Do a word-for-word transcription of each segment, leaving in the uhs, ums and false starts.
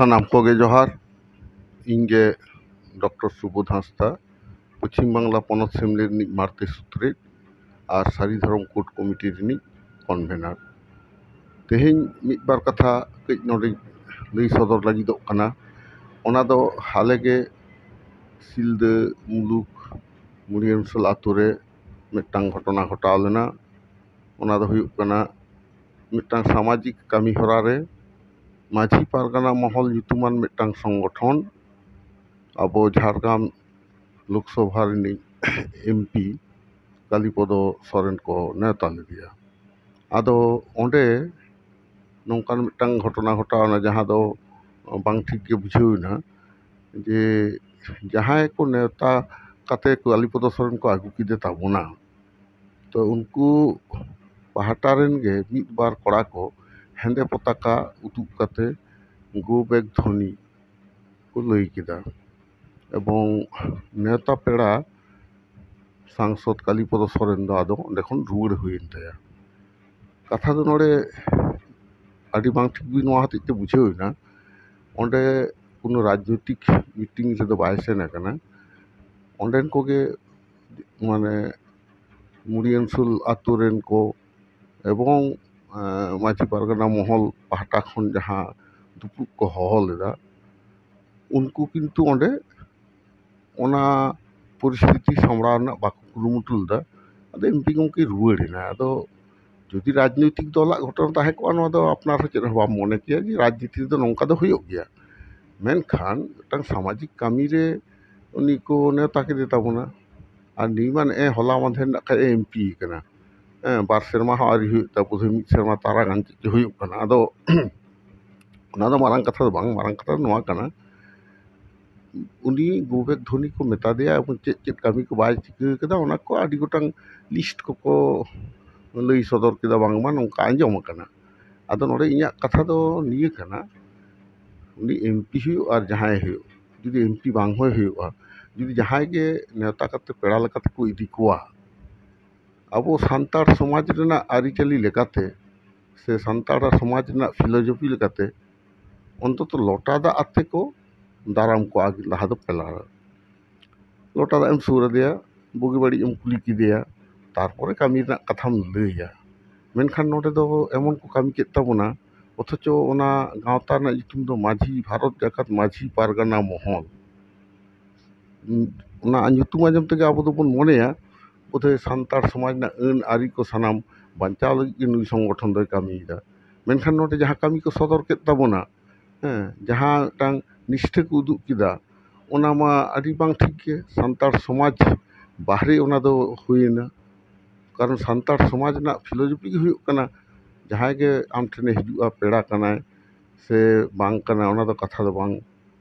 ᱥᱟᱱᱟᱢ ᱠᱚᱜᱮ ᱡᱚᱦᱟᱨ᱾ ᱤᱧ ᱜᱮ ᱰᱚᱠᱴᱚᱨ ᱥᱩᱵᱳᱫᱷ ᱦᱟᱸᱥᱫᱟ, ᱯᱚᱪᱷᱤᱢ ᱵᱟᱝᱞᱟ ᱯᱚᱱᱚᱛ ᱥᱮᱢᱞᱮᱫ ᱨᱤᱱᱤᱡ ᱢᱟᱬᱛᱮ ᱥᱩᱛᱨᱮᱛ ᱟᱨ ᱥᱟᱹᱨᱤ ᱫᱷᱚᱨᱚᱢ ᱠᱳᱰ ᱠᱚᱢᱤᱴᱤ ᱨᱤᱱᱤᱡ ᱠᱚᱱᱵᱷᱮᱱᱟᱨ᱾ ᱛᱮᱦᱮᱧ ᱢᱤᱫ ᱵᱟᱨ ᱠᱟᱛᱷᱟ ᱠᱟᱹᱡ ᱱᱚᱰᱮᱧ ᱞᱟᱹᱭ ᱥᱚᱫᱚᱨ ᱞᱟᱹᱜᱤᱫᱚᱜ ᱠᱟᱱᱟ᱾ ᱚᱱᱟ ᱫᱚ ᱦᱟᱞᱮ ᱜᱮ ᱥᱤᱞᱫᱟᱹ ᱢᱩᱞᱩᱠ ᱢᱩᱲᱤᱭᱟᱹᱱᱥᱳᱞ ᱟᱛᱳ ᱨᱮ ᱢᱤᱫᱴᱟᱝ ᱜᱷᱚᱴᱚᱱᱟ ᱜᱷᱚᱴᱟᱣ ᱞᱮᱱᱟ᱾ ᱚᱱᱟ ᱫᱚ ᱦᱩᱭᱩᱜ ᱠᱟᱱᱟ, ᱢᱤᱫᱴᱟᱝ ᱥᱟᱢᱟᱡᱤᱠ ᱠᱟᱹᱢᱤ ᱦᱚᱨᱟ ᱨᱮ ᱢᱟᱹᱡᱷᱤ ᱯᱟᱨᱜᱟᱱᱟ ᱢᱚᱦᱚᱞ ᱧᱩᱛᱩᱢᱟᱱ ᱢᱤᱫᱴᱟᱝ ᱥᱚᱝᱜᱚᱴᱷᱚᱱ ᱟᱵᱚ ᱡᱷᱟᱲᱜᱨᱟᱢ ᱞᱳᱠᱥᱚᱵᱷᱟ ᱨᱤᱱᱤᱡ ᱮᱢᱯᱤ ᱠᱟᱞᱤᱯᱚᱫᱚ ᱥᱚᱨᱮᱱ ᱠᱚ ᱱᱮᱣᱛᱟ ᱞᱮᱫᱮᱭᱟ᱾ ᱟᱫᱚ ᱚᱸᱰᱮ ᱱᱚᱝᱠᱟᱱ ᱢᱤᱫᱴᱟᱝ ᱜᱷᱚᱴᱚᱱᱟ ᱜᱷᱚᱴᱟᱣ ᱮᱱᱟ, ᱡᱟᱦᱟᱸ ᱫᱚ ᱵᱟᱝ ᱴᱷᱤᱠ ᱜᱮ ᱵᱩᱡᱷᱟᱹᱣ ᱮᱱᱟ ᱡᱮ ᱡᱟᱦᱟᱸᱭ ᱠᱚ ᱱᱮᱣᱛᱟ ᱠᱟᱛᱮ ᱠᱟᱞᱤᱯᱚᱫᱚ ᱥᱚᱨᱮᱱ ᱠᱚ ᱟᱹᱜᱩ ᱠᱮᱫᱮ ᱛᱟᱵᱚᱱᱟ, ᱛᱚ ᱩᱱᱠᱩ ᱯᱟᱦᱴᱟ ᱨᱮᱱ ᱜᱮ ᱢᱤᱫ ᱵᱟᱨ ᱠᱚᱲᱟ ᱠᱚ ᱦᱮᱸᱫᱮ ᱯᱚᱛᱟᱠᱟ ᱩᱫᱩᱜ ᱠᱟᱛᱮ "Go back ᱫᱷᱚᱱᱤ" ᱠᱚ ᱞᱟᱹᱭ ᱠᱮᱫᱟ᱾ ᱮᱵᱚᱝ ᱱᱮᱣᱛᱟ ᱯᱮᱲᱟ ᱥᱟᱝᱥᱚᱫ ᱠᱟᱞᱤᱯᱚᱫᱚ ᱥᱚᱨᱮᱱ ᱫᱚ ᱟᱫᱚ ᱚᱸᱰᱮ ᱠᱷᱚᱱ ᱨᱩᱣᱟᱹᱲ ᱦᱩᱭᱮᱱ ᱛᱟᱭᱟ᱾ ᱠᱟᱛᱷᱟ ᱫᱚ ᱱᱚᱰᱮ ᱟᱹᱰᱤ ᱵᱟᱝ ᱴᱷᱤᱠ ᱜᱮ ᱱᱚᱣᱟ ᱦᱚᱛᱮᱡ ᱛᱮ ᱵᱩᱡᱷᱟᱹᱣ ᱮᱱᱟ, ᱚᱸᱰᱮ ᱠᱳᱱᱳ ᱨᱟᱡᱽᱱᱳᱭᱛᱤᱠ ᱢᱤᱴᱤᱝ ᱨᱮᱫᱚ ᱵᱟᱭ ᱥᱮᱱ ᱟᱠᱟᱱᱟ᱾ ᱚᱸᱰᱮᱱ ᱠᱚᱜᱮ ᱢᱟᱱᱮ ᱢᱩᱲᱤᱭᱟᱹᱱᱥᱳᱞ ᱟᱛᱳ ᱨᱮᱱ ᱠᱚ ᱮᱵᱚᱝ, ᱮᱸ, ᱢᱟᱹᱡᱷᱤ ᱯᱟᱨᱜᱟᱱᱟ ᱢᱚᱦᱚᱞ ᱯᱟᱦᱴᱟ ᱠᱷᱚᱱ ᱡᱟᱦᱟᱸ ᱫᱩᱯᱲᱩᱵ ᱠᱚ ᱦᱚᱦᱚ ᱞᱮᱫᱟ, ᱩᱱᱠᱩ ᱠᱤᱱᱛᱩ ᱚᱸᱰᱮ ᱚᱱᱟ ᱯᱚᱨᱤᱥᱛᱷᱤᱛᱤ ᱥᱟᱢᱵᱲᱟᱣ ᱨᱮᱱᱟᱜ ᱵᱟᱠᱚ ᱠᱩᱨᱩᱢᱩᱴᱩ ᱞᱮᱫᱟ᱾ ᱟᱫᱚ ᱮᱢᱯᱤ ᱜᱚᱢᱠᱮ ᱨᱩᱣᱟᱹᱲ ᱮᱱᱟ᱾ ᱟᱫᱚ ᱡᱩᱫᱤ ᱨᱟᱡᱽᱱᱳᱭᱛᱤᱠ ᱫᱚᱞᱟᱜ ᱜᱷᱚᱴᱚᱱᱟ ᱛᱟᱦᱮᱸ ᱠᱚᱜᱼᱟ, ᱱᱚᱣᱟ ᱫᱚ ᱟᱯᱱᱟᱨ ᱦᱚᱸ ᱪᱮᱫ ᱦᱚᱸ ᱵᱟᱢ ᱢᱚᱱᱮ ᱠᱮᱭᱟ ᱡᱮ ᱨᱟᱡᱽᱱᱤᱛᱤ ᱨᱮᱫᱚ ᱱᱚᱝᱠᱟ ᱫᱚ ᱦᱩᱭᱩᱜ ᱜᱮᱭᱟ᱾ ᱢᱮᱱᱠᱷᱟᱱ ᱢᱤᱫᱴᱟᱝ ᱥᱟᱢᱟᱡᱤᱠ ᱠᱟᱹᱢᱤ ᱨᱮ ᱩᱱᱤ ᱠᱚ ᱱᱮᱣᱛᱟ ᱠᱮᱫᱮ ᱛᱟᱵᱚᱱᱟ᱾ ᱟᱨ ᱱᱩᱭ ᱢᱟ ᱱᱮᱜᱼᱮ ᱦᱚᱞᱟ ᱢᱟᱫᱷᱮᱨ ᱨᱮᱱᱟᱜ ᱠᱷᱟᱡ ᱮ ᱮᱢᱯᱤ ᱠᱟᱱᱟ᱾ ᱦᱮᱸ, ᱵᱟᱨ ᱥᱮᱨᱢᱟ ᱦᱚᱸ ᱟᱹᱣᱨᱤ ᱦᱩᱭᱩᱜ ᱛᱟᱭᱟ, ᱵᱳᱫᱷᱚᱭ ᱢᱤᱫ ᱥᱮᱨᱢᱟ ᱛᱟᱨᱟ ᱜᱟᱱ ᱪᱮᱫ ᱪᱚ ᱦᱩᱭᱩᱜ ᱠᱟᱱᱟ᱾ ᱟᱫᱚ ᱚᱱᱟ ᱫᱚ ᱢᱟᱨᱟᱝ ᱠᱟᱛᱷᱟ ᱫᱚ ᱵᱟᱝ, ᱢᱟᱨᱟᱝ ᱠᱟᱛᱷᱟ ᱫᱚ ᱱᱚᱣᱟ ᱠᱟᱱᱟ, ᱩᱱᱤ "Go back ᱫᱷᱚᱱᱤ" ᱠᱚ ᱢᱮᱛᱟ ᱫᱮᱭᱟ ᱮᱵᱚᱝ ᱪᱮᱫ ᱪᱮᱫ ᱠᱟᱹᱢᱤ ᱠᱚ ᱵᱟᱭ ᱪᱤᱠᱟᱹ ᱠᱟᱫᱟ, ᱚᱱᱟ ᱠᱚ ᱟᱹᱰᱤ ᱜᱚᱴᱟᱝ ᱞᱤᱥᱴ ᱠᱚᱠᱚ ᱞᱟᱹᱭ ᱥᱚᱫᱚᱨ ᱠᱮᱫᱟ, ᱵᱟᱝᱢᱟ ᱱᱚᱝᱠᱟ ᱟᱸᱡᱚᱢ ᱟᱠᱟᱱᱟ᱾ ᱟᱫᱚ ᱱᱚᱰᱮ ᱤᱧᱟᱹᱜ ᱠᱟᱛᱷᱟ ᱫᱚ ᱱᱤᱭᱟᱹ ᱠᱟᱱᱟ, ᱩᱱᱤ ᱮᱢᱯᱤ ᱦᱩᱭᱩᱜ ᱟᱨ ᱡᱟᱦᱟᱸᱭ ᱦᱩᱭᱩᱜ, ᱡᱩᱫᱤ ᱮᱢᱯᱤ ᱵᱟᱝ ᱦᱚᱸᱭ ᱦᱩᱭᱩᱜᱼᱟ, ᱡᱩᱫᱤ ᱡᱟᱦᱟᱸᱭ ᱜᱮ ᱱᱮᱣᱛᱟ ᱠᱟᱛᱮ ᱯᱮᱲᱟ ᱞᱮᱠᱟᱛᱮ ᱠᱚ ᱤᱫᱤ ᱠᱚᱣᱟ, ᱟᱵᱚ ᱥᱟᱱᱛᱟᱲ ᱥᱚᱢᱟᱡᱽ ᱨᱮᱱᱟᱜ ᱟᱹᱨᱤᱪᱟᱹᱞᱤ ᱞᱮᱠᱟᱛᱮ ᱥᱮ ᱥᱟᱱᱛᱟᱲ ᱥᱚᱢᱟᱡᱽ ᱨᱮᱱᱟᱜ ᱯᱷᱤᱞᱳᱡᱚᱯᱷᱤ ᱞᱮᱠᱟᱛᱮ ᱚᱱᱛᱚᱛᱚ ᱞᱚᱴᱟ ᱫᱟᱜ ᱟᱛᱮ ᱠᱚ ᱫᱟᱨᱟᱢ ᱠᱚᱣᱟ ᱞᱟᱦᱟ ᱫᱚ ᱯᱮᱲᱟ᱾ ᱞᱚᱴᱟ ᱫᱟᱜ ᱮᱢ ᱥᱩᱨ ᱟᱫᱮᱭᱟ, ᱵᱩᱜᱤ ᱵᱟᱹᱲᱤᱡ ᱮᱢ ᱠᱩᱞᱤ ᱠᱮᱫᱮᱭᱟ, ᱛᱟᱨᱯᱚᱨᱮ ᱠᱟᱹᱢᱤ ᱨᱮᱱᱟᱜ ᱠᱟᱛᱷᱟᱢ ᱞᱟᱹᱭᱟ᱾ ᱢᱮᱱᱠᱷᱟᱱ ᱱᱚᱰᱮ ᱫᱚ ᱮᱢᱚᱱ ᱠᱚ ᱠᱟᱹᱢᱤ ᱠᱮᱫ ᱛᱟᱵᱚᱱᱟ, ᱚᱛᱷᱚᱪᱚ ᱚᱱᱟ ᱜᱟᱶᱛᱟ ᱨᱮᱱᱟᱜ ᱧᱩᱛᱩᱢ ᱫᱚ ᱢᱟᱹᱡᱷᱤ, ᱵᱷᱟᱨᱚᱛ ᱡᱟᱠᱟᱛ ᱢᱟᱹᱡᱷᱤ ᱯᱟᱨᱜᱟᱱᱟ ᱢᱚᱦᱚᱞ᱾ ᱚᱱᱟ ᱧᱩᱛᱩᱢ ᱟᱸᱡᱚᱢ ᱛᱮᱜᱮ ᱟᱵᱚ ᱫᱚᱵᱚᱱ ᱢᱚᱱᱮᱭᱟ ᱵᱳᱫᱷᱚᱭ ᱥᱟᱱᱛᱟᱲ ᱥᱚᱢᱟᱡᱽ ᱨᱮᱱᱟᱜ ᱟᱹᱱ ᱟᱹᱨᱤ ᱠᱚ ᱥᱟᱱᱟᱢ ᱵᱟᱧᱪᱟᱣ ᱞᱟᱹᱜᱤᱫ ᱜᱮ ᱱᱩᱭ ᱥᱚᱝᱜᱚᱴᱷᱚᱱ ᱫᱚᱭ ᱠᱟᱹᱢᱤᱭᱮᱫᱟ᱾ ᱢᱮᱱᱠᱷᱟᱱ ᱱᱚᱰᱮ ᱡᱟᱦᱟᱸ ᱠᱟᱹᱢᱤ ᱠᱚ ᱥᱚᱫᱚᱨ ᱠᱮᱫ ᱛᱟᱵᱚᱱᱟ, ᱦᱮᱸ, ᱡᱟᱦᱟᱸ ᱢᱤᱫᱴᱟᱝ ᱱᱤᱥᱴᱷᱟᱹ ᱠᱚ ᱩᱫᱩᱜ ᱠᱮᱫᱟ, ᱚᱱᱟ ᱢᱟ ᱟᱹᱰᱤ ᱵᱟᱝ ᱴᱷᱤᱠ ᱜᱮ᱾ ᱥᱟᱱᱛᱟᱲ ᱥᱚᱢᱟᱡᱽ ᱵᱟᱦᱨᱮ ᱚᱱᱟ ᱫᱚ ᱦᱩᱭᱮᱱᱟ᱾ ᱠᱟᱨᱚᱱ ᱥᱟᱱᱛᱟᱲ ᱥᱚᱢᱟᱡᱽ ᱨᱮᱱᱟᱜ ᱯᱷᱤᱞᱳᱡᱚᱯᱷᱤ ᱜᱮ ᱦᱩᱭᱩᱜ ᱠᱟᱱᱟ, ᱡᱟᱦᱟᱸᱭ ᱜᱮ ᱟᱢ ᱴᱷᱮᱱᱮ ᱦᱤᱡᱩᱜᱼᱟ, ᱯᱮᱲᱟ ᱠᱟᱱᱟᱭ ᱥᱮ ᱵᱟᱝ ᱠᱟᱱᱟᱭ, ᱚᱱᱟ ᱫᱚ ᱠᱟᱛᱷᱟ ᱫᱚ ᱵᱟᱝ᱾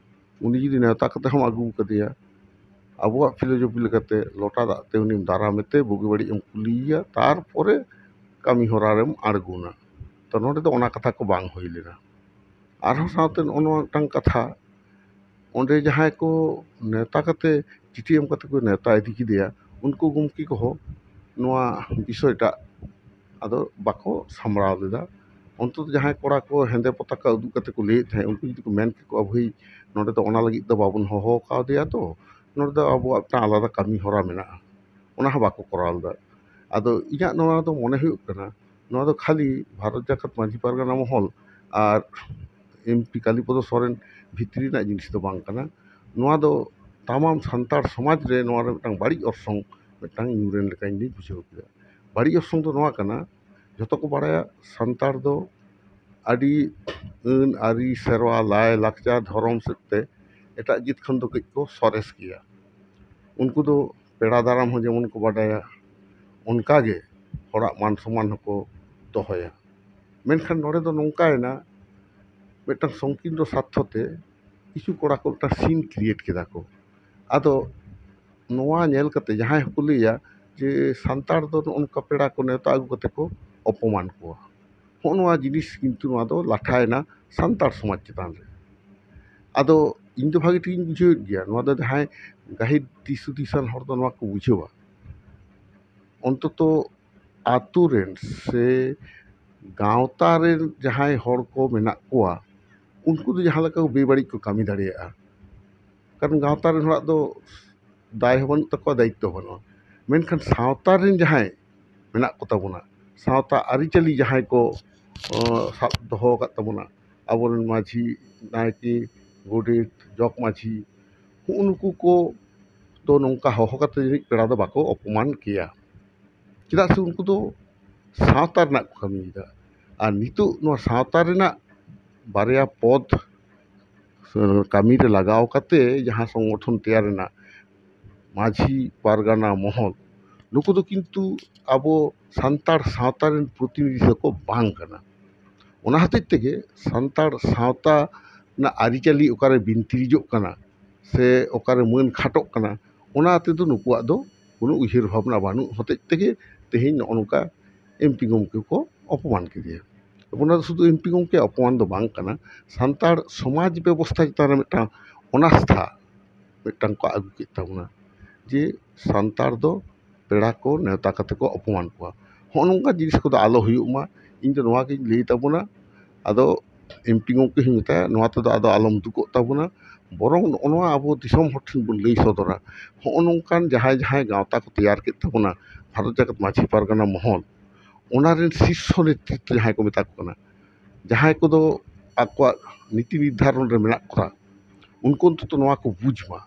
ᱩᱱᱤ ᱡᱩᱫᱤ ᱱᱮᱣᱛᱟ ᱠᱟᱛᱮ ᱦᱚᱸᱢ ᱟᱹᱜᱩ ᱟᱠᱟᱫᱮᱭᱟ, ᱟᱵᱚᱣᱟᱜ ᱯᱷᱤᱞᱳᱡᱚᱯᱷᱤ ᱞᱮᱠᱟᱛᱮ ᱞᱚᱴᱟ ᱫᱟᱜ ᱛᱮ ᱩᱱᱤᱢ ᱫᱟᱨᱟᱢᱮ ᱛᱮ ᱵᱩᱜᱤ ᱵᱟᱹᱲᱤᱡ ᱮᱢ ᱠᱩᱞᱤᱭᱮᱭᱟ, ᱛᱟᱨᱯᱚᱨᱮ ᱠᱟᱹᱢᱤ ᱦᱚᱨᱟ ᱨᱮᱢ ᱟᱬᱜᱚᱱᱟ᱾ ᱛᱚ ᱱᱚᱰᱮ ᱫᱚ ᱚᱱᱟ ᱠᱟᱛᱷᱟ ᱠᱚ ᱵᱟᱝ ᱦᱩᱭ ᱞᱮᱱᱟ᱾ ᱟᱨᱦᱚᱸ ᱥᱟᱶᱛᱮ ᱱᱚᱜᱼᱚ ᱱᱚᱣᱟ ᱢᱤᱫᱴᱟᱝ ᱠᱟᱛᱷᱟ, ᱚᱸᱰᱮ ᱡᱟᱦᱟᱸᱭ ᱠᱚ ᱱᱮᱣᱛᱟ ᱠᱟᱛᱮ, ᱪᱤᱴᱷᱤ ᱮᱢ ᱠᱟᱛᱮ ᱠᱚ ᱱᱮᱣᱛᱟ ᱤᱫᱤ ᱠᱮᱫᱮᱭᱟ, ᱩᱱᱠᱩ ᱜᱚᱢᱠᱮ ᱠᱚᱦᱚᱸ ᱱᱚᱣᱟ ᱵᱤᱥᱚᱭᱴᱟᱜ ᱟᱫᱚ ᱵᱟᱠᱚ ᱥᱟᱢᱵᱲᱟᱣ ᱞᱮᱫᱟ᱾ ᱚᱱᱛᱚᱛᱚ ᱡᱟᱦᱟᱸᱭ ᱠᱚᱲᱟ ᱠᱚ ᱦᱮᱸᱫᱮ ᱯᱚᱛᱟᱠᱟ ᱩᱫᱩᱜ ᱠᱟᱛᱮ ᱠᱚ ᱞᱟᱹᱭᱮᱫ ᱛᱟᱦᱮᱸᱫ, ᱩᱱᱠᱩ ᱡᱩᱫᱤ ᱠᱚ ᱢᱮᱱ ᱠᱮᱠᱚᱣᱟ, "ᱵᱷᱟᱹᱭ, ᱱᱚᱰᱮ ᱫᱚ ᱚᱱᱟ ᱞᱟᱹᱜᱤᱫ ᱫᱚ ᱵᱟᱵᱚᱱ ᱦᱚᱦᱚ ᱟᱠᱟᱣᱫᱮᱭᱟ, ᱛᱚ ᱱᱚᱰᱮ ᱫᱚ ᱟᱵᱚᱣᱟᱜ ᱢᱤᱫᱴᱟᱝ ᱟᱞᱟᱫᱟ ᱠᱟᱹᱢᱤ ᱦᱚᱨᱟ ᱢᱮᱱᱟᱜᱼᱟ", ᱚᱱᱟ ᱦᱚᱸ ᱵᱟᱠᱚ ᱠᱚᱨᱟᱣ ᱞᱮᱫᱟ᱾ ᱟᱫᱚ ᱤᱧᱟᱹᱜ ᱱᱚᱣᱟ ᱫᱚ ᱢᱚᱱᱮ ᱦᱩᱭᱩᱜ ᱠᱟᱱᱟ, ᱱᱚᱣᱟ ᱫᱚ ᱠᱷᱟᱹᱞᱤ ᱵᱷᱟᱨᱚᱛ ᱡᱟᱠᱟᱛ ᱢᱟᱹᱡᱷᱤ ᱯᱟᱨᱜᱟᱱᱟ ᱢᱚᱦᱚᱞ ᱟᱨ ᱮᱢ ᱯᱤ ᱠᱟᱞᱤᱯᱚᱫᱚ ᱥᱚᱨᱮᱱ ᱵᱷᱤᱛᱨᱤ ᱨᱮᱱᱟᱜ ᱡᱤᱱᱤᱥ ᱫᱚ ᱵᱟᱝ ᱠᱟᱱᱟ᱾ ᱱᱚᱣᱟ ᱫᱚ ᱛᱟᱢᱟᱢ ᱥᱟᱱᱛᱟᱲ ᱥᱚᱢᱟᱡᱽ ᱨᱮ ᱱᱚᱣᱟ ᱨᱮ ᱢᱤᱫᱴᱟᱝ ᱵᱟᱹᱲᱤᱡ ᱚᱨᱥᱚᱝ ᱢᱤᱫᱴᱟᱝ ᱧᱩᱨᱮᱱ ᱞᱮᱠᱟᱧ ᱵᱩᱡᱷᱟᱹᱣ ᱠᱮᱫᱟ᱾ ᱵᱟᱹᱲᱤᱡ ᱚᱨᱥᱚᱝ ᱫᱚ ᱱᱚᱣᱟ ᱠᱟᱱᱟ, ᱡᱷᱚᱛᱚ ᱠᱚ ᱵᱟᱲᱟᱭᱟ ᱥᱟᱱᱛᱟᱲ ᱫᱚ ᱟᱹᱰᱤ ᱟᱹᱱ ᱟᱹᱨᱤ, ᱥᱮᱨᱣᱟ, ᱞᱟᱭ ᱞᱟᱠᱪᱟᱨ, ᱫᱷᱚᱨᱚᱢ ᱥᱮᱫ ᱛᱮ ᱮᱴᱟᱜ ᱡᱟᱹᱛ ᱠᱷᱚᱱ ᱫᱚ ᱠᱟᱹᱡ ᱠᱚ ᱥᱚᱨᱮᱥ ᱜᱮᱭᱟ᱾ ᱩᱱᱠᱩ ᱫᱚ ᱯᱮᱲᱟ ᱫᱟᱨᱟᱢ ᱦᱚᱸ ᱡᱮᱢᱚᱱ ᱠᱚ ᱵᱟᱰᱟᱭᱟ, ᱚᱱᱠᱟᱜᱮ ᱦᱚᱲᱟᱜ ᱢᱟᱱ ᱥᱚᱢᱢᱟᱱ ᱦᱚᱸᱠᱚ ᱫᱚᱦᱚᱭᱟ᱾ ᱢᱮᱱᱠᱷᱟᱱ ᱱᱚᱰᱮ ᱫᱚ ᱱᱚᱝᱠᱟᱭᱮᱱᱟ, ᱢᱤᱫᱴᱟᱝ ᱥᱚᱝᱠᱤᱨᱱᱚ ᱥᱟᱨᱛᱷᱚ ᱛᱮ ᱠᱤᱪᱷᱩ ᱠᱚᱲᱟ ᱠᱚ ᱢᱤᱫᱴᱟᱝ scene create ᱠᱮᱫᱟ ᱠᱚ᱾ ᱟᱫᱚ ᱱᱚᱣᱟ ᱧᱮᱞ ᱠᱟᱛᱮ ᱡᱟᱦᱟᱸᱭ ᱦᱚᱸᱠᱚ ᱞᱟᱹᱭᱟ ᱡᱮ ᱥᱟᱱᱛᱟᱲ ᱫᱚ ᱱᱚᱜᱼᱚ ᱱᱚᱝᱠᱟ ᱯᱮᱲᱟ ᱠᱚ ᱱᱮᱣᱛᱟ ᱟᱹᱜᱩ ᱠᱟᱛᱮ ᱠᱚ ᱚᱯᱚᱢᱟᱱ ᱠᱚᱣᱟ, ᱦᱚᱸᱜᱼᱚ ᱱᱚᱣᱟ ᱡᱤᱱᱤᱥ ᱠᱤᱱᱛᱩ ᱱᱚᱣᱟ ᱫᱚ ᱞᱟᱴᱷᱟᱭᱮᱱᱟ ᱥᱟᱱᱛᱟᱲ ᱥᱚᱢᱟᱡᱽ ᱪᱮᱛᱟᱱ ᱨᱮ᱾ ᱟᱫᱚ ᱤᱧ ᱫᱚ ᱵᱷᱟᱜᱮ ᱴᱷᱤᱠᱤᱧ ᱵᱩᱡᱷᱟᱹᱣᱮᱫ ᱜᱮᱭᱟ, ᱱᱚᱣᱟ ᱫᱚ ᱡᱟᱦᱟᱸᱭ ᱜᱟᱹᱦᱤᱨ ᱫᱤᱥ ᱦᱩᱫᱤᱥᱟᱱ ᱦᱚᱲ ᱫᱚ ᱱᱚᱣᱟ ᱠᱚ ᱵᱩᱡᱷᱟᱹᱣᱟ᱾ ᱚᱱᱛᱚᱛᱚ ᱟᱛᱳ ᱨᱮᱱ ᱥᱮ ᱜᱟᱶᱛᱟ ᱨᱮᱱ ᱡᱟᱦᱟᱸᱭ ᱦᱚᱲ ᱠᱚ ᱢᱮᱱᱟᱜ ᱠᱚᱣᱟ, ᱩᱱᱠᱩ ᱫᱚ ᱡᱟᱦᱟᱸ ᱞᱮᱠᱟ ᱠᱚ ᱵᱮᱵᱟᱹᱲᱤᱡ ᱠᱚ ᱠᱟᱹᱢᱤ ᱫᱟᱲᱮᱭᱟᱜᱼᱟ᱾ ᱠᱟᱨᱚᱱ ᱜᱟᱶᱛᱟ ᱨᱮᱱ ᱦᱚᱲᱟᱜ ᱫᱚ ᱫᱟᱭ ᱦᱚᱸ ᱵᱟᱹᱱᱩᱜ ᱛᱟᱠᱚᱣᱟ, ᱫᱟᱭᱤᱛᱛᱚ ᱵᱟᱹᱱᱩᱜᱼᱟ᱾ ᱢᱮᱱᱠᱷᱟᱱ ᱥᱟᱶᱛᱟ ᱨᱮᱱ ᱡᱟᱦᱟᱸᱭ ᱢᱮᱱᱟᱜ ᱠᱚ ᱛᱟᱵᱚᱱᱟ, ᱥᱟᱶᱛᱟ ᱟᱹᱨᱤᱪᱟᱹᱞᱤ ᱡᱟᱦᱟᱸᱭ ᱠᱚ ᱚ, ᱥᱟᱵ ᱫᱚᱦᱚ ᱟᱠᱟᱫ ᱛᱟᱵᱚᱱᱟ, ᱟᱵᱚᱨᱮᱱ ᱢᱟᱹᱡᱷᱤ, ᱱᱟᱭᱠᱮ, ᱜᱚᱰᱮᱛ, ᱡᱚᱜᱽ ᱢᱟᱹᱡᱷᱤ, ᱦᱩᱜᱼᱩ ᱱᱩᱠᱩ ᱠᱚ ᱫᱚ ᱱᱚᱝᱠᱟ ᱦᱚᱦᱚ ᱠᱟᱛᱮ ᱡᱟᱹᱱᱤᱡ ᱯᱮᱲᱟ ᱫᱚ ᱵᱟᱠᱚ ᱚᱯᱚᱢᱟᱱ ᱠᱮᱭᱟ᱾ ᱪᱮᱫᱟᱜ ᱥᱮ ᱩᱱᱠᱩ ᱫᱚ ᱥᱟᱶᱛᱟ ᱨᱮᱱᱟᱜ ᱠᱚ ᱠᱟᱹᱢᱤᱭᱮᱫᱟ᱾ ᱟᱨ ᱱᱤᱛᱚᱜ ᱱᱚᱣᱟ ᱥᱟᱶᱛᱟ ᱨᱮᱱᱟᱜ ᱵᱟᱨᱭᱟ ᱯᱚᱫᱽ ᱠᱟᱹᱢᱤ ᱨᱮ ᱞᱟᱜᱟᱣ ᱠᱟᱛᱮ ᱡᱟᱦᱟᱸ ᱥᱚᱝᱜᱚᱴᱷᱚᱱ ᱛᱮᱭᱟᱨ ᱮᱱᱟ, ᱢᱟᱹᱡᱷᱤ ᱯᱟᱨᱜᱟᱱᱟ ᱢᱚᱦᱚᱞ, ᱱᱩᱠᱩ ᱫᱚ ᱠᱤᱱᱛᱩ ᱟᱵᱚ ᱥᱟᱱᱛᱟᱲ ᱥᱟᱶᱛᱟ ᱨᱮᱱ ᱯᱨᱚᱛᱤᱱᱤᱫᱷᱤ ᱫᱚᱠᱚ ᱵᱟᱝ ᱠᱟᱱᱟ᱾ ᱚᱱᱟ ᱦᱚᱛᱮᱡ ᱛᱮᱜᱮ ᱥᱟᱱᱛᱟᱲ ᱥᱟᱶᱛᱟ ᱨᱮᱱᱟᱜ ᱟᱹᱨᱤᱪᱟᱹᱞᱤ ᱚᱠᱟᱨᱮ ᱵᱤᱱᱛᱤᱨᱤᱡᱚᱜ ᱠᱟᱱᱟ ᱥᱮ ᱚᱠᱟᱨᱮ ᱢᱟᱹᱱ ᱠᱷᱟᱴᱚᱜ ᱠᱟᱱᱟ, ᱚᱱᱟ ᱛᱮᱫᱚ ᱱᱩᱠᱩᱣᱟᱜ ᱫᱚ ᱠᱳᱱᱳ ᱩᱭᱦᱟᱹᱨ ᱵᱷᱟᱵᱽᱱᱟ ᱵᱟᱹᱱᱩᱜ ᱦᱚᱛᱮᱡ ᱛᱮᱜᱮ ᱛᱮᱦᱮᱧ ᱱᱚᱜᱼᱚ ᱱᱚᱝᱠᱟ ᱮᱢ ᱯᱤ ᱜᱚᱢᱠᱮ ᱠᱚ ᱚᱯᱚᱢᱟᱱ ᱠᱮᱫᱮᱭᱟ᱾ ᱚᱱᱟ ᱫᱚ ᱥᱩᱫᱷᱩ ᱮᱢ ᱯᱤ ᱜᱚᱢᱠᱮ ᱚᱯᱚᱢᱟᱱ ᱫᱚ ᱵᱟᱝ ᱠᱟᱱᱟ, ᱥᱟᱱᱛᱟᱲ ᱥᱚᱢᱟᱡᱽ ᱵᱮᱵᱚᱥᱛᱷᱟ ᱪᱮᱛᱟᱱ ᱨᱮ ᱢᱤᱫᱴᱟᱝ ᱚᱱᱟᱥᱛᱷᱟ ᱢᱤᱫᱴᱟᱝ ᱠᱚ ᱟᱹᱜᱩ ᱠᱮᱫ ᱛᱟᱵᱚᱱᱟ, ᱡᱮ ᱥᱟᱱᱛᱟᱲ ᱫᱚ ᱯᱮᱲᱟ ᱠᱚ ᱱᱮᱣᱛᱟ ᱠᱟᱛᱮ ᱠᱚ ᱚᱯᱚᱢᱟᱱ ᱠᱚᱣᱟ᱾ ᱦᱚᱸᱜᱼᱚ ᱱᱚᱝᱠᱟ ᱡᱤᱱᱤᱥ ᱠᱚᱫᱚ ᱟᱞᱚ ᱦᱩᱭᱩᱜ ᱢᱟ, ᱤᱧ ᱫᱚ ᱱᱚᱣᱟ ᱜᱤᱧ ᱞᱟᱹᱭ ᱛᱟᱵᱚᱱᱟ᱾ ᱟᱫᱚ ᱮᱢ ᱯᱤ ᱜᱚᱢᱠᱮ ᱦᱚᱸᱧ ᱢᱮᱛᱟᱭᱟ, ᱱᱚᱣᱟ ᱛᱮᱫᱚ ᱟᱫᱚ ᱟᱞᱚᱢ ᱫᱩᱠᱚᱜ ᱛᱟᱵᱚᱱᱟ, ᱵᱚᱨᱚᱝ ᱱᱚᱜᱼᱚ ᱱᱚᱣᱟ ᱟᱵᱚ ᱫᱤᱥᱚᱢ ᱦᱚᱲ ᱴᱷᱮᱱ ᱵᱚᱱ ᱞᱟᱹᱭ ᱥᱚᱫᱚᱨᱟ, ᱦᱚᱸᱜᱼᱚ ᱱᱚᱝᱠᱟᱱ ᱡᱟᱦᱟᱸᱭ ᱡᱟᱦᱟᱸᱭ ᱜᱟᱶᱛᱟ ᱠᱚ ᱛᱮᱭᱟᱨ ᱠᱮᱫ ᱛᱟᱵᱚᱱᱟ, ᱵᱷᱟᱨᱚᱛ ᱡᱟᱠᱟᱛ ᱢᱟᱹᱡᱷᱤ ᱯᱟᱨᱜᱟᱱᱟ ᱢᱚᱦᱚᱞ, ᱚᱱᱟ ᱨᱮᱱ ᱥᱤᱨᱥᱚ ᱱᱮᱛᱨᱤᱛᱵ ᱡᱟᱦᱟᱸᱭ ᱠᱚ ᱢᱮᱛᱟ ᱠᱚ ᱠᱟᱱᱟ, ᱡᱟᱦᱟᱸᱭ ᱠᱚᱫᱚ ᱟᱠᱚᱣᱟᱜ ᱱᱤᱛᱤ ᱱᱤᱨᱫᱷᱟᱨᱚᱱ ᱨᱮ ᱢᱮᱱᱟᱜ ᱠᱚᱣᱟ, ᱩᱱᱠᱩ ᱚᱱᱛᱚᱛᱚ ᱱᱚᱣᱟ ᱠᱚ ᱵᱩᱡᱽ ᱢᱟ᱾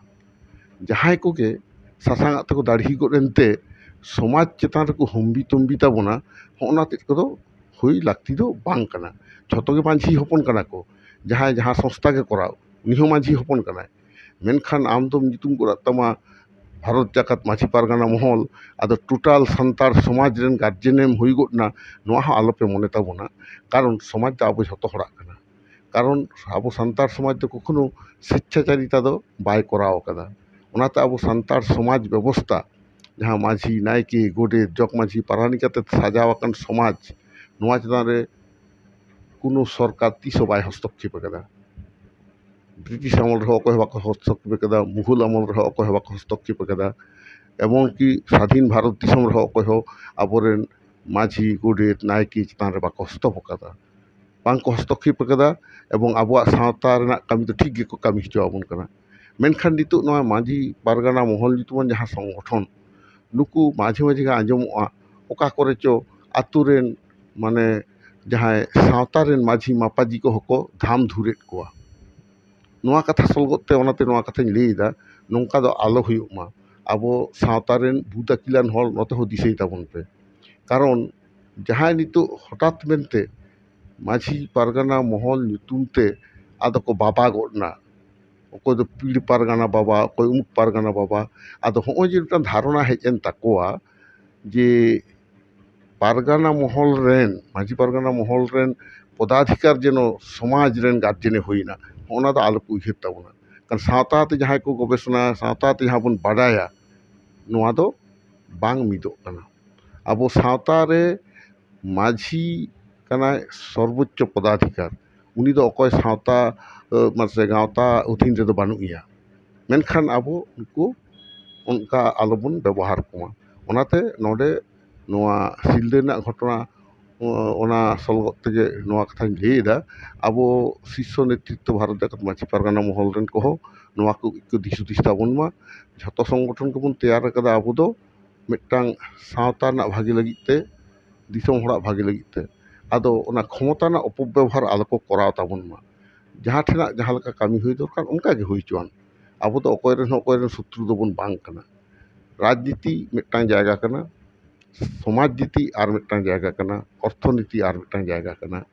ᱡᱟᱦᱟᱸᱭ ᱠᱚᱜᱮ ᱥᱟᱥᱟᱝ ᱟᱜ ᱛᱮᱠᱚ ᱫᱟᱲᱦᱤ ᱜᱚᱫ ᱮᱱᱛᱮ ᱥᱚᱢᱟᱡᱽ ᱪᱮᱛᱟᱱ ᱨᱮᱠᱚ ᱦᱩᱢᱵᱤ ᱛᱩᱢᱵᱤ ᱛᱟᱵᱚᱱᱟ, ᱦᱚᱸᱜᱼᱚ ᱱᱟ ᱛᱮᱫ ᱠᱚᱫᱚ ᱦᱩᱭ ᱞᱟᱹᱠᱛᱤ ᱫᱚ ᱵᱟᱝ ᱠᱟᱱᱟ᱾ ᱡᱷᱚᱛᱚ ᱜᱮ ᱢᱟᱹᱡᱷᱤ ᱦᱚᱯᱚᱱ ᱠᱟᱱᱟ ᱠᱚ, ᱡᱟᱦᱟᱸᱭ ᱡᱟᱦᱟᱸ ᱥᱚᱝᱥᱛᱷᱟ ᱜᱮ ᱠᱚᱨᱟᱣ, ᱩᱱᱤ ᱦᱚᱸ ᱢᱟᱹᱡᱷᱤ ᱦᱚᱯᱚᱱ ᱠᱟᱱᱟᱭ᱾ ᱢᱮᱱᱠᱷᱟᱱ ᱟᱢ ᱫᱚᱢ ᱧᱩᱛᱩᱢ ᱜᱚᱫ ᱟᱜ ᱛᱟᱢᱟ ᱵᱷᱟᱨᱚᱛ ᱡᱟᱠᱟᱛ ᱢᱟᱹᱡᱷᱤ ᱯᱟᱨᱜᱟᱱᱟ ᱢᱚᱦᱚᱞ, ᱟᱫᱚ ᱴᱳᱴᱟᱞ ᱥᱟᱱᱛᱟᱲ ᱥᱚᱢᱟᱡᱽ ᱨᱮᱱ ᱜᱟᱨᱡᱮᱱᱮᱢ ᱦᱩᱭ ᱜᱚᱫ ᱱᱟ, ᱱᱚᱣᱟ ᱦᱚᱸ ᱟᱞᱚᱯᱮ ᱢᱚᱱᱮ ᱛᱟᱵᱚᱱᱟ᱾ ᱠᱟᱨᱚᱱ ᱥᱚᱢᱟᱡᱽ ᱫᱚ ᱟᱵᱚ ᱡᱷᱚᱛᱚ ᱦᱚᱲᱟᱜ ᱠᱟᱱᱟ᱾ ᱠᱟᱨᱚᱱ ᱟᱵᱚ ᱥᱟᱱᱛᱟᱲ ᱥᱚᱢᱟᱡᱽ ᱫᱚ ᱠᱚᱠᱷᱚᱱᱳ ᱥᱮᱪᱪᱷᱟᱪᱟᱨᱤᱛᱟ ᱫᱚ ᱵᱟᱭ ᱠᱚᱨᱟᱣ ᱟᱠᱟᱫᱟ᱾ ᱚᱱᱟᱛᱮ ᱟᱵᱚ ᱥᱟᱱᱛᱟᱲ ᱥᱚᱢᱟᱡᱽ ᱵᱮᱵᱚᱥᱛᱟ, ᱡᱟᱦᱟᱸ ᱢᱟᱹᱡᱷᱤ, ᱱᱟᱭᱠᱮ, ᱜᱚᱰᱮᱛ, ᱡᱚᱜᱽ ᱢᱟᱹᱡᱷᱤ, ᱯᱟᱨᱟᱱᱤᱠ ᱟᱛᱮ ᱥᱟᱡᱟᱣ ᱟᱠᱟᱱ ᱥᱚᱢᱟᱡᱽ, ᱱᱚᱣᱟ ᱪᱮᱛᱟᱱ ᱨᱮ ᱠᱳᱱᱳ ᱥᱚᱨᱠᱟᱨ ᱛᱤᱥ ᱦᱚᱸ ᱵᱟᱭ ᱦᱚᱥᱛᱚᱠᱠᱷᱮᱯ ᱟᱠᱟᱫᱟ᱾ ᱵᱨᱤᱴᱤᱥ ᱟᱢᱚᱞ ᱨᱮᱦᱚᱸ ᱚᱠᱚᱭ ᱦᱚᱸ ᱵᱟᱠᱚ ᱦᱚᱥᱛᱚᱠᱠᱷᱮᱯ ᱟᱠᱟᱫᱟ, ᱢᱩᱜᱷᱚᱞ ᱟᱢᱚᱞ ᱨᱮᱦᱚᱸ ᱚᱠᱚᱭ ᱦᱚᱸ ᱵᱟᱠᱚ ᱦᱚᱥᱛᱚᱠᱠᱷᱮᱯ ᱟᱠᱟᱫᱟ, ᱮᱢᱚᱱ ᱠᱤ ᱥᱟᱫᱷᱤᱱ ᱵᱷᱟᱨᱚᱛ ᱫᱤᱥᱚᱢ ᱨᱮᱦᱚᱸ ᱚᱠᱚᱭ ᱦᱚᱸ ᱟᱵᱚᱨᱮᱱ ᱢᱟᱹᱡᱷᱤ, ᱜᱚᱰᱮᱛ, ᱱᱟᱭᱠᱮ ᱪᱮᱛᱟᱱ ᱨᱮ ᱵᱟᱠᱚ ᱦᱚᱥᱛᱚᱠᱠᱷᱮᱯ ᱟᱠᱟᱫᱟ᱾ ᱵᱟᱝ ᱠᱚ ᱦᱚᱥᱛᱚᱠᱷᱮᱯ ᱟᱠᱟᱫᱟ, ᱮᱵᱚᱝ ᱟᱵᱚᱣᱟᱜ ᱥᱟᱶᱛᱟ ᱨᱮᱱᱟᱜ ᱠᱟᱹᱢᱤ ᱫᱚ ᱴᱷᱤᱠ ᱜᱮᱠᱚ ᱠᱟᱹᱢᱤ ᱦᱚᱪᱚ ᱟᱵᱚᱱ ᱠᱟᱱᱟ᱾ ᱢᱮᱱᱠᱷᱟᱱ ᱱᱤᱛᱚᱜ ᱱᱚᱣᱟ ᱢᱟᱹᱡᱷᱤ ᱯᱟᱨᱜᱟᱱᱟ ᱢᱚᱦᱚᱞ ᱧᱩᱛᱩᱢᱟᱱ ᱡᱟᱦᱟᱸ ᱥᱚᱝᱜᱚᱴᱷᱚᱱ, ᱱᱩᱠᱩ ᱢᱟᱡᱷᱮ ᱢᱟᱡᱷᱮ ᱜᱮ ᱟᱸᱡᱚᱢᱚᱜᱼᱟ, ᱚᱠᱟ ᱠᱚᱨᱮ ᱪᱚ ᱟᱛᱳ ᱨᱮᱱ, ᱢᱟᱱᱮ, ᱡᱟᱦᱟᱸᱭ ᱥᱟᱶᱛᱟ ᱨᱮᱱ ᱢᱟᱹᱡᱷᱤ ᱢᱟᱯᱟᱡᱤ ᱠᱚᱦᱚᱸ ᱠᱚ ᱫᱷᱟᱢ ᱫᱷᱩᱨᱮᱫ ᱠᱚᱣᱟ᱾ ᱱᱚᱣᱟ ᱠᱟᱛᱷᱟ ᱥᱚᱞᱜᱚᱫ ᱛᱮ ᱚᱱᱟᱛᱮ ᱱᱚᱣᱟ ᱠᱟᱛᱷᱟᱧ ᱞᱟᱹᱭ ᱮᱫᱟ, ᱱᱚᱝᱠᱟ ᱫᱚ ᱟᱞᱚ ᱦᱩᱭᱩᱜ ᱢᱟ᱾ ᱟᱵᱚ ᱥᱟᱶᱛᱟ ᱨᱮᱱ ᱵᱩᱫ ᱟᱹᱠᱤᱞᱟᱱ ᱦᱚᱲ ᱱᱚᱛᱮ ᱦᱚᱸ ᱫᱤᱥᱟᱹᱭ ᱛᱟᱵᱚᱱ ᱯᱮ᱾ ᱠᱟᱨᱚᱱ ᱡᱟᱦᱟᱸᱭ ᱱᱤᱛᱚᱜ ᱦᱚᱴᱟᱛ ᱢᱮᱱᱛᱮ ᱢᱟᱹᱡᱷᱤ ᱯᱟᱨᱜᱟᱱᱟ ᱢᱚᱦᱚᱞ ᱧᱩᱛᱩᱢ ᱛᱮ ᱟᱫᱚ ᱠᱚ ᱵᱟᱵᱟ ᱜᱚᱫ ᱮᱱᱟ, ᱚᱠᱚᱭ ᱫᱚ ᱯᱤᱲ ᱯᱟᱨᱜᱟᱱᱟ ᱵᱟᱵᱟ, ᱚᱠᱚᱭ ᱩᱢᱩᱠ ᱯᱟᱨᱜᱟᱱᱟ ᱵᱟᱵᱟ᱾ ᱟᱫᱚ ᱦᱚᱸᱜᱼᱚᱭ ᱡᱮ ᱢᱤᱫᱴᱟᱝ ᱫᱷᱟᱨᱚᱱᱟ ᱦᱮᱡ ᱮᱱ ᱛᱟᱠᱚᱣᱟ ᱡᱮ ᱯᱟᱨᱜᱟᱱᱟ ᱢᱚᱦᱚᱞ ᱨᱮᱱ, ᱢᱟᱹᱡᱷᱤ ᱯᱟᱨᱜᱟᱱᱟ ᱢᱚᱦᱚᱞ ᱨᱮᱱ ᱯᱚᱫᱟᱫᱷᱤᱠᱟᱨ ᱡᱮᱱᱚ ᱥᱚᱢᱟᱡᱽ ᱨᱮᱱ ᱜᱟᱨᱡᱮᱱᱮ ᱦᱩᱭᱱᱟ, ᱚᱱᱟ ᱫᱚ ᱟᱞᱚ ᱠᱚ ᱩᱭᱦᱟᱹᱨ ᱛᱟᱵᱚᱱᱟ᱾ ᱠᱟᱨᱚᱱ ᱥᱟᱶᱛᱟ ᱛᱮ ᱡᱟᱦᱟᱸᱭ ᱠᱚ ᱜᱚᱵᱮᱥᱚᱱᱟ, ᱥᱟᱶᱛᱟ ᱛᱮ ᱡᱟᱦᱟᱸ ᱵᱚᱱ ᱵᱟᱰᱟᱭᱟ, ᱱᱚᱣᱟ ᱫᱚ ᱵᱟᱝ ᱢᱤᱫᱚᱜ ᱠᱟᱱᱟ᱾ ᱟᱵᱚ ᱥᱟᱶᱛᱟ ᱨᱮ ᱢᱟᱹᱡᱷᱤ ᱠᱟᱱᱟᱭ ᱥᱚᱨᱵᱳᱪᱪᱚ ᱯᱚᱫᱟᱫᱷᱤᱠᱟᱨ, ᱩᱱᱤ ᱫᱚ ᱚᱠᱚᱭ ᱥᱟᱶᱛᱟ, ᱮ, ᱢᱟᱥᱮ ᱜᱟᱶᱛᱟ ᱚᱫᱷᱤᱱ ᱨᱮᱫᱚ ᱵᱟᱹᱱᱩᱜ ᱮᱭᱟ᱾ ᱢᱮᱱᱠᱷᱟᱱ ᱟᱵᱚ ᱩᱱᱠᱩ ᱚᱱᱠᱟ ᱟᱞᱚᱵᱚᱱ ᱵᱮᱵᱚᱦᱟᱨ ᱠᱚᱢᱟ᱾ ᱚᱱᱟᱛᱮ ᱱᱚᱰᱮ ᱱᱚᱣᱟ ᱥᱤᱞᱫᱟᱹ ᱨᱮᱱᱟᱜ ᱜᱷᱚᱴᱚᱱᱟ, ᱚ-, ᱚᱱᱟ ᱥᱚᱞᱜᱚᱫ ᱛᱮᱜᱮ ᱱᱚᱣᱟ ᱠᱟᱛᱷᱟᱧ ᱞᱟᱹᱭ ᱮᱫᱟ᱾ ᱟᱵᱚ ᱥᱤᱨᱥᱚ ᱱᱮᱛᱨᱤᱛᱛᱚ ᱵᱷᱟᱨᱚᱛ ᱡᱟᱠᱟᱛ ᱢᱟᱹᱡᱷᱤ ᱯᱟᱨᱜᱟᱱᱟ ᱢᱚᱦᱚᱞ ᱨᱮᱱ ᱠᱚᱦᱚᱸ ᱱᱚᱣᱟ ᱠᱚ ᱠᱚ ᱫᱤᱥ ᱦᱩᱫᱤᱥ ᱛᱟᱵᱚᱱ ᱢᱟ᱾ ᱡᱷᱚᱛᱚ ᱥᱚᱝᱜᱚᱴᱷᱚᱱ ᱜᱮᱵᱚᱱ ᱛᱮᱭᱟᱨ ᱟᱠᱟᱫᱟ ᱟᱵᱚ ᱫᱚ ᱢᱤᱫᱴᱟᱝ ᱥᱟᱶᱛᱟ ᱨᱮᱱᱟᱜ ᱵᱷᱟᱜᱮ ᱞᱟᱹᱜᱤᱫ ᱛᱮ, ᱫᱤᱥᱚᱢ ᱦᱚᱲᱟᱜ ᱵᱷᱟᱜᱮ ᱞᱟᱹᱜᱤᱫ ᱛᱮ᱾ ᱟᱫᱚ ᱚᱱᱟ ᱠᱷᱚᱢᱚᱛᱟ ᱨᱮᱱᱟᱜ ᱚᱯᱚᱵᱮᱵᱚᱦᱟᱨ ᱟᱞᱚ ᱠᱚ ᱠᱚᱨᱟᱣ ᱛᱟᱵᱚᱱ ᱢᱟ᱾ ᱡᱟᱦᱟᱸ ᱴᱷᱮᱱᱟᱜ ᱡᱟᱦᱟᱸ ᱞᱮᱠᱟ ᱠᱟᱹᱢᱤ ᱦᱩᱭ ᱫᱚᱨᱠᱟᱨ, ᱚᱱᱠᱟ ᱜᱮ ᱦᱩᱭ ᱦᱚᱪᱚᱣᱟᱱ᱾ ᱟᱵᱚ ᱫᱚ ᱚᱠᱚᱭ ᱨᱮᱱ ᱦᱚᱸ ᱚᱠᱚᱭ ᱨᱮᱱ ᱥᱚᱛᱨᱩ ᱫᱚᱵᱚᱱ ᱵᱟᱝ ᱠᱟᱱᱟ᱾ ᱨᱟᱡᱽᱱᱤᱛᱤ ᱢᱤᱫᱴᱟᱝ ᱡᱟᱭᱜᱟ ᱠᱟᱱᱟ, ᱥᱚᱢᱟᱡᱽ ᱱᱤᱛᱤ ᱟᱨ ᱢᱤᱫᱴᱟᱝ ᱡᱟᱭᱜᱟ ᱠᱟᱱᱟ, ᱚᱨᱛᱷᱚᱱᱤᱛᱤ ᱟᱨ ᱢᱤᱫᱴᱟᱝ ᱡᱟᱭᱜᱟ ᱠᱟᱱᱟ᱾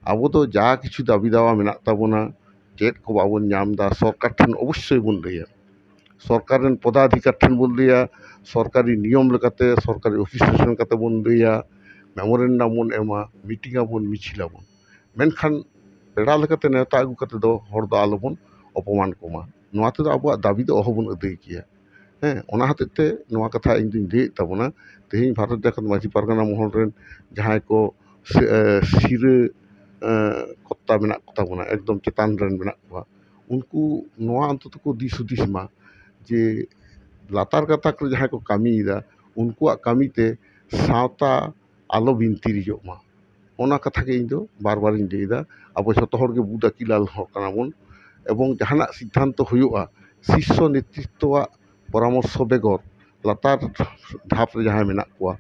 ᱟᱵᱚ ᱫᱚ ᱡᱟ ᱠᱤᱪᱷᱩ ᱫᱟᱹᱵᱤ ᱫᱟᱣᱟ ᱢᱮᱱᱟᱜ ᱛᱟᱵᱚᱱᱟ, ᱪᱮᱫ ᱠᱚ ᱵᱟᱵᱚᱱ ᱧᱟᱢ ᱮᱫᱟ, ᱥᱚᱨᱠᱟᱨ ᱴᱷᱮᱱ ᱚᱵᱚᱥᱥᱳᱭ ᱵᱚᱱ ᱞᱟᱹᱭᱟ᱾ ᱥᱚᱨᱠᱟᱨ ᱨᱮᱱ ᱯᱚᱫᱟᱫᱷᱤᱠᱟᱨ ᱴᱷᱮᱱ ᱵᱚᱱ ᱞᱟᱹᱭᱟ, ᱥᱚᱨᱠᱟᱨᱤ ᱱᱤᱭᱚᱢ ᱞᱮᱠᱟᱛᱮ, ᱥᱚᱨᱠᱟᱨᱤ ᱚᱯᱷᱤᱥ ᱥᱮᱥᱚᱱ ᱠᱟᱛᱮ ᱵᱚᱱ ᱞᱟᱹᱭᱟ, ᱢᱮᱢᱳᱨᱮᱱᱰᱟᱢ ᱵᱚᱱ ᱮᱢᱟ, ᱢᱤᱴᱤᱝ ᱟᱵᱚᱱ, ᱢᱤᱪᱷᱤᱞ ᱟᱵᱚᱱ᱾ ᱢᱮᱱᱠᱷᱟᱱ ᱯᱮᱲᱟ ᱞᱮᱠᱟᱛᱮ ᱱᱮᱣᱛᱟ ᱟᱹᱜᱩ ᱠᱟᱛᱮ ᱫᱚ ᱦᱚᱲ ᱫᱚ ᱟᱞᱚᱵᱚᱱ ᱚᱯᱚᱢᱟᱱ ᱠᱚᱢᱟ᱾ ᱱᱚᱣᱟ ᱛᱮᱫᱚ ᱟᱵᱚᱣᱟᱜ ᱫᱟᱹᱵᱤ ᱫᱚ ᱚᱦᱚᱵᱚᱱ ᱟᱹᱫᱟᱹᱭ ᱠᱮᱭᱟ᱾ ᱦᱮᱸ, ᱚᱱᱟ ᱦᱚᱛᱮᱡ ᱛᱮ ᱱᱚᱣᱟ ᱠᱟᱛᱷᱟ ᱤᱧ ᱫᱩᱧ ᱞᱟᱹᱭᱮᱫ ᱛᱟᱵᱚᱱᱟ᱾ ᱛᱮᱦᱮᱧ ᱵᱷᱟᱨᱚᱛ ᱡᱟᱠᱟᱛ ᱢᱟᱹᱡᱷᱤ ᱯᱟᱨᱜᱟᱱᱟ ᱢᱚᱦᱚᱞ ᱨᱮᱱ ᱡᱟᱦᱟᱸᱭ ᱠᱚ ᱥᱤ-, ᱮ, ᱥᱤᱨᱟᱹ, ᱮ, ᱠᱚᱨᱛᱟ ᱢᱮᱱᱟᱜ ᱠᱚᱛᱟ ᱵᱚᱱᱟ, ᱮᱠᱫᱚᱢ ᱪᱮᱛᱟᱱ ᱨᱮᱱ ᱢᱮᱱᱟᱜ ᱠᱚᱣᱟ, ᱩᱱᱠᱩ ᱱᱚᱣᱟ ᱚᱱᱛᱚᱛᱚ ᱠᱚ ᱫᱤᱥ ᱦᱩᱫᱤᱥ ᱢᱟ ᱡᱮ ᱞᱟᱛᱟᱨ ᱜᱟᱛᱟᱠ ᱨᱮ ᱡᱟᱦᱟᱸᱭ ᱠᱚ ᱠᱟᱹᱢᱤᱭᱮᱫᱟ, ᱩᱱᱠᱩᱣᱟᱜ ᱠᱟᱹᱢᱤᱛᱮ ᱥᱟᱶᱛᱟ ᱟᱞᱚ ᱵᱤᱱᱛᱤᱨᱤᱡᱚᱜ ᱢᱟ᱾ ᱚᱱᱟ ᱠᱟᱛᱷᱟ ᱜᱮ ᱤᱧ ᱫᱚ ᱵᱟᱨ ᱵᱟᱨᱤᱧ ᱞᱟᱹᱭ ᱮᱫᱟ, ᱟᱵᱚ ᱡᱷᱚᱛᱚ ᱦᱚᱲ ᱜᱮ ᱵᱩᱫ ᱟᱹᱠᱤᱞᱟᱱ ᱦᱚᱲ ᱠᱟᱱᱟ ᱵᱚᱱ, ᱮᱵᱚᱝ ᱡᱟᱦᱟᱱᱟᱜ ᱥᱤᱫᱽᱫᱷᱟᱱᱛᱚ ᱦᱩᱭᱩᱜᱼᱟ, ᱥᱤᱨᱥᱚ ᱱᱮᱛᱨᱤᱛᱛᱚᱣᱟᱜ ᱯᱚᱨᱟᱢᱚᱨᱥᱚ ᱵᱮᱜᱚᱨ ᱞᱟᱛᱟᱨ ᱫᱷᱟᱯ ᱨᱮ ᱡᱟᱦᱟᱸᱭ ᱢᱮᱱᱟᱜ ᱠᱚᱣᱟ,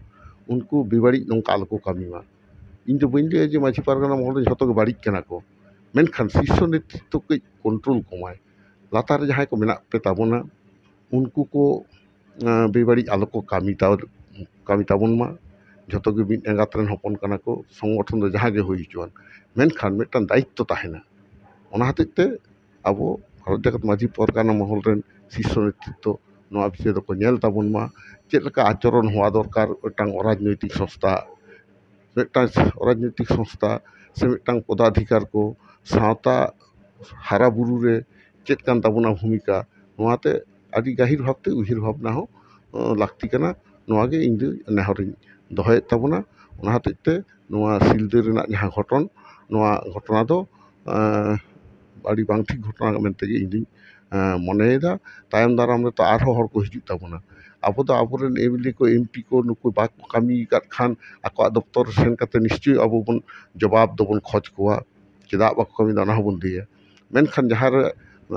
ᱩᱱᱠᱩ ᱵᱮᱵᱟᱹᱲᱤᱡ ᱱᱚᱝᱠᱟ ᱟᱞᱚ ᱠᱚ ᱠᱟᱹᱢᱤ ᱢᱟ᱾ ᱤᱧ ᱫᱚ ᱵᱟᱹᱧ ᱞᱟᱹᱭᱟ ᱡᱮ ᱢᱟᱹᱡᱷᱤ ᱯᱟᱨᱜᱟᱱᱟ ᱢᱚᱦᱚᱞ ᱨᱮ ᱡᱷᱚᱛᱚ ᱜᱮ ᱵᱟᱹᱲᱤᱡ ᱠᱟᱱᱟ ᱠᱚ, ᱢᱮᱱᱠᱷᱟᱱ ᱥᱤᱨᱥᱚ ᱱᱮᱛᱨᱤᱛᱛᱚ ᱠᱟᱹᱡ ᱠᱚᱱᱴᱨᱳᱞ ᱠᱚᱢᱟᱭ᱾ ᱞᱟᱛᱟᱨ ᱨᱮ ᱡᱟᱦᱟᱸᱭ ᱠᱚ ᱢᱮᱱᱟᱜ ᱯᱮ ᱛᱟᱵᱚᱱᱟ, ᱩᱱᱠᱩ ᱠᱚ, ᱟᱸ, ᱵᱮᱵᱟᱹᱲᱤᱡ ᱟᱞᱚ ᱠᱚ ᱠᱟᱹᱢᱤ ᱛᱟ-, ᱠᱟᱹᱢᱤ ᱛᱟᱵᱚᱱ ᱢᱟ᱾ ᱡᱷᱚᱛᱚ ᱜᱮ ᱢᱤᱫ ᱮᱸᱜᱟᱛ ᱨᱮᱱ ᱦᱚᱯᱚᱱ ᱠᱟᱱᱟ ᱠᱚ, ᱥᱚᱝᱜᱚᱴᱷᱚᱱ ᱫᱚ ᱡᱟᱦᱟᱸ ᱜᱮ ᱦᱩᱭ ᱦᱚᱪᱚᱣᱟᱱ, ᱢᱮᱱᱠᱷᱟᱱ ᱢᱤᱫᱴᱟᱝ ᱫᱟᱭᱤᱛᱛᱚ ᱛᱟᱦᱮᱱᱟ᱾ ᱚᱱᱟ ᱦᱚᱛᱮᱡ ᱛᱮ ᱟᱵᱚ ᱵᱷᱟᱨᱚᱛ ᱡᱟᱠᱟᱛ ᱢᱟᱹᱡᱷᱤ ᱯᱟᱨᱜᱟᱱᱟ ᱢᱚᱦᱚᱞ ᱨᱮᱱ ᱥᱤᱨᱥᱚ ᱱᱮᱛᱨᱤᱛᱛᱚ ᱱᱚᱣᱟ ᱵᱤᱥᱚᱭ ᱫᱚᱠᱚ ᱧᱮᱞ ᱛᱟᱵᱚᱱ ᱢᱟ, ᱪᱮᱫ ᱞᱮᱠᱟ ᱟᱪᱚᱨᱚᱱ ᱦᱚᱣᱟ ᱫᱚᱨᱠᱟᱨ ᱢᱤᱫᱴᱟᱝ ᱚᱨᱟᱡᱽᱱᱳᱭᱛᱤᱠ ᱥᱚᱝᱥᱛᱷᱟ, ᱢᱤᱫᱴᱟᱝ ᱨᱟᱡᱽᱱᱳᱭᱛᱤᱠ ᱥᱚᱝᱥᱛᱷᱟ ᱥᱮ ᱢᱤᱫᱴᱟᱝ ᱯᱚᱫᱟᱫᱷᱤᱠᱟᱨ ᱠᱚ ᱥᱟᱶᱛᱟ ᱦᱟᱨᱟ ᱵᱩᱨᱩ ᱨᱮ ᱪᱮᱫ ᱠᱟᱱ ᱛᱟᱵᱚᱱᱟ ᱵᱷᱩᱢᱤᱠᱟ, ᱱᱚᱣᱟᱛᱮ ᱟᱹᱰᱤ ᱜᱟᱹᱦᱤᱨ ᱵᱷᱟᱵᱽᱛᱮ ᱩᱭᱦᱟᱹᱨ ᱵᱷᱟᱵᱽᱱᱟ ᱦᱚᱸ, ᱟᱸ, ᱞᱟᱹᱠᱛᱤ ᱠᱟᱱᱟ᱾ ᱱᱚᱣᱟ ᱜᱮ ᱤᱧ ᱫᱚ ᱱᱮᱦᱚᱨᱤᱧ ᱫᱚᱦᱚᱭᱮᱫ ᱛᱟᱵᱚᱱᱟ᱾ ᱚᱱᱟ ᱦᱚᱛᱮᱡ ᱛᱮ ᱱᱚᱣᱟ ᱥᱤᱞᱫᱟᱹ ᱨᱮᱱᱟᱜ ᱡᱟᱦᱟᱸ ᱜᱷᱚᱴᱚᱱ, ᱱᱚᱣᱟ ᱜᱷᱚᱴᱚᱱᱟ ᱫᱚ, ᱟᱸ, ᱟᱹᱰᱤ ᱵᱟᱝ ᱴᱷᱤᱠ ᱜᱷᱚᱴᱚᱱᱟ ᱢᱮᱱᱛᱮ ᱜᱮ ᱤᱧ ᱫᱩᱧ, ᱟᱸ, ᱢᱚᱱᱮᱭᱮᱫᱟ᱾ ᱛᱟᱭᱚᱢ ᱫᱟᱨᱟᱢ ᱨᱮ ᱛᱚ ᱟᱨᱦᱚᱸ ᱦᱚᱲ ᱠᱚ ᱦᱤᱡᱩᱜ ᱛᱟᱵᱚᱱᱟ᱾ ᱟᱵᱚ ᱫᱚ ᱟᱵᱚᱨᱮᱱ ᱮᱢ ᱮᱞ ᱮ ᱠᱚ, ᱮᱢ ᱯᱤ ᱠᱚ, ᱱᱩᱠᱩ ᱵᱟᱠᱚ ᱠᱟᱹᱢᱤ ᱟᱠᱟᱫ ᱠᱷᱟᱱ ᱟᱠᱚᱣᱟᱜ ᱫᱚᱯᱛᱚᱨ ᱥᱮᱱ ᱠᱟᱛᱮ ᱱᱤᱥᱪᱳᱭ ᱟᱵᱚ ᱵᱚᱱ ᱡᱚᱵᱟᱵ ᱫᱚᱵᱚᱱ ᱠᱷᱚᱡᱽ ᱠᱚᱣᱟ᱾ ᱪᱮᱫᱟᱜ ᱵᱟᱠᱚ ᱠᱟᱹᱢᱤᱭᱮᱫᱟ ᱚᱱᱟ ᱦᱚᱸᱵᱚᱱ ᱞᱟᱹᱭᱟ᱾ ᱢᱮᱱᱠᱷᱟᱱ ᱡᱟᱦᱟᱸ ᱨᱮ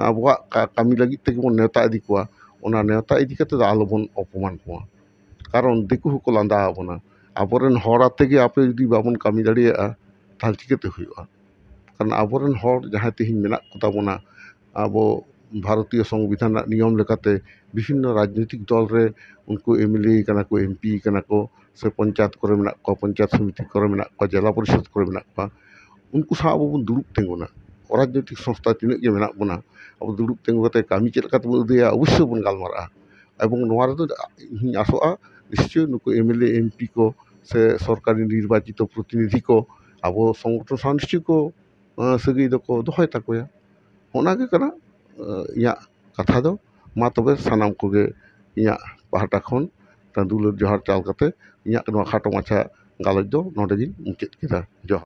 ᱟᱵᱚᱣᱟᱜ ᱠᱟ-, ᱠᱟᱹᱢᱤ ᱞᱟᱹᱜᱤᱫ ᱛᱮᱜᱮ ᱵᱚᱱ ᱱᱮᱣᱛᱟ ᱤᱫᱤ ᱠᱚᱣᱟ, ᱚᱱᱟ ᱱᱮᱣᱛᱟ ᱤᱫᱤ ᱠᱟᱛᱮ ᱫᱚ ᱟᱞᱚᱵᱚᱱ ᱚᱯᱚᱢᱟᱱ ᱠᱚᱣᱟ᱾ ᱠᱟᱨᱚᱱ ᱫᱤᱠᱩ ᱦᱚᱸᱠᱚ ᱞᱟᱸᱫᱟ ᱟᱵᱚᱱᱟ, ᱟᱵᱚᱨᱮᱱ ᱦᱚᱲ ᱟᱛᱮ ᱜᱮ ᱟᱯᱮ ᱡᱩᱫᱤ ᱵᱟᱵᱚᱱ ᱠᱟᱹᱢᱤ ᱫᱟᱲᱮᱭᱟᱜᱼᱟ, ᱛᱟᱦᱚᱞᱮ ᱪᱤᱠᱟᱹᱛᱮ ᱦᱩᱭᱩᱜᱼᱟ? ᱠᱟᱨᱚᱱ ᱟᱵᱚᱨᱮᱱ ᱦᱚᱲ ᱡᱟᱦᱟᱸᱭ ᱛᱮᱦᱮᱧ ᱢᱮᱱᱟᱜ ᱠᱚᱛᱟ ᱵᱚᱱᱟ, ᱟᱵᱚ ᱵᱷᱟᱨᱚᱛᱤᱭᱚ ᱥᱚᱝᱵᱤᱫᱷᱟᱱ ᱨᱮᱱᱟᱜ ᱱᱤᱭᱚᱢ ᱞᱮᱠᱟᱛᱮ ᱵᱤᱵᱷᱤᱱᱱᱚ ᱨᱟᱡᱽᱱᱳᱭᱛᱤᱠ ᱫᱚᱞ ᱨᱮ ᱩᱱᱠᱩ ᱮᱢ ᱮᱞ ᱮ ᱠᱟᱱᱟ ᱠᱚ, ᱮᱢ ᱯᱤ ᱠᱟᱱᱟ ᱠᱚ, ᱥᱮ ᱯᱚᱧᱪᱟᱭᱮᱛ ᱠᱚᱨᱮ ᱢᱮᱱᱟᱜ ᱠᱚᱣᱟ, ᱯᱚᱧᱪᱟᱭᱮᱛ ᱥᱚᱢᱤᱛᱤ ᱠᱚᱨᱮ ᱢᱮᱱᱟᱜ ᱠᱚᱣᱟ, ᱡᱮᱞᱟ ᱯᱚᱨᱤᱥᱚᱫᱽ ᱠᱚᱨᱮ ᱢᱮᱱᱟᱜ ᱠᱚᱣᱟ, ᱩᱱᱠᱩ ᱥᱟᱶ ᱟᱵᱚ ᱵᱚᱱ ᱫᱩᱲᱩᱵ ᱛᱤᱸᱜᱩᱱᱟ᱾ ᱚᱨᱟᱡᱽᱱᱳᱭᱛᱤᱠ ᱥᱚᱝᱥᱛᱷᱟ ᱛᱤᱱᱟᱹᱜ ᱜᱮ ᱢᱮᱱᱟᱜ ᱵᱚᱱᱟ, ᱟᱵᱚ ᱫᱩᱲᱩᱵ ᱛᱤᱸᱜᱩ ᱠᱟᱛᱮ ᱠᱟᱹᱢᱤ ᱪᱮᱫ ᱞᱮᱠᱟ ᱛᱮᱵᱚᱱ ᱟᱹᱫᱟᱹᱭᱟ, ᱚᱵᱚᱥᱥᱳᱭ ᱵᱚᱱ ᱜᱟᱞᱢᱟᱨᱟᱜᱼᱟ᱾ ᱮᱵᱚᱝ ᱱᱚᱣᱟ ᱨᱮᱫᱚ ᱤᱧ ᱟᱥᱚᱜᱼᱟ, ᱱᱤᱥᱪᱳᱭ ᱱᱩᱠᱩ M L A, M P ᱠᱚ ᱥᱮ ᱥᱚᱨᱠᱟᱨᱤ ᱱᱤᱨᱵᱟᱪᱤᱛᱚ ᱯᱨᱚᱛᱤᱱᱤᱫᱷᱤ ᱠᱚ ᱟᱵᱚ ᱥᱚᱝᱜᱚᱴᱷᱚᱱ ᱥᱟᱶ ᱱᱤᱥᱪᱳᱭ ᱠᱚ, ᱟᱸ, ᱥᱟᱹᱜᱟᱹᱭ ᱫᱚᱠᱚ ᱫᱚᱦᱚᱭ ᱛᱟᱠᱚᱭᱟ᱾ ᱚᱱᱟ ᱜᱮ ᱠᱟᱱᱟ, ᱟᱸ, ᱤᱧᱟᱹᱜ ᱠᱟᱛᱷᱟ ᱫᱚ᱾ ᱢᱟ ᱛᱚᱵᱮ ᱥᱟᱱᱟᱢ ᱠᱚᱜᱮ ᱤᱧᱟᱹᱜ ᱯᱟᱦᱴᱟ ᱠᱷᱚᱱ ᱢᱤᱫᱴᱟᱝ ᱫᱩᱞᱟᱹᱲ ᱡᱚᱦᱟᱨ ᱪᱟᱞ ᱠᱟᱛᱮ ᱤᱧᱟᱹᱜ ᱱᱚᱣᱟ ᱠᱷᱟᱴᱚ ᱢᱟᱪᱷᱟ ᱜᱟᱞᱚᱪ ᱫᱚ ᱱᱚᱰᱮ ᱜᱤᱧ ᱢᱩᱪᱟᱹᱫ ᱠᱮᱫᱟ᱾ ᱡᱚᱦᱟᱨ᱾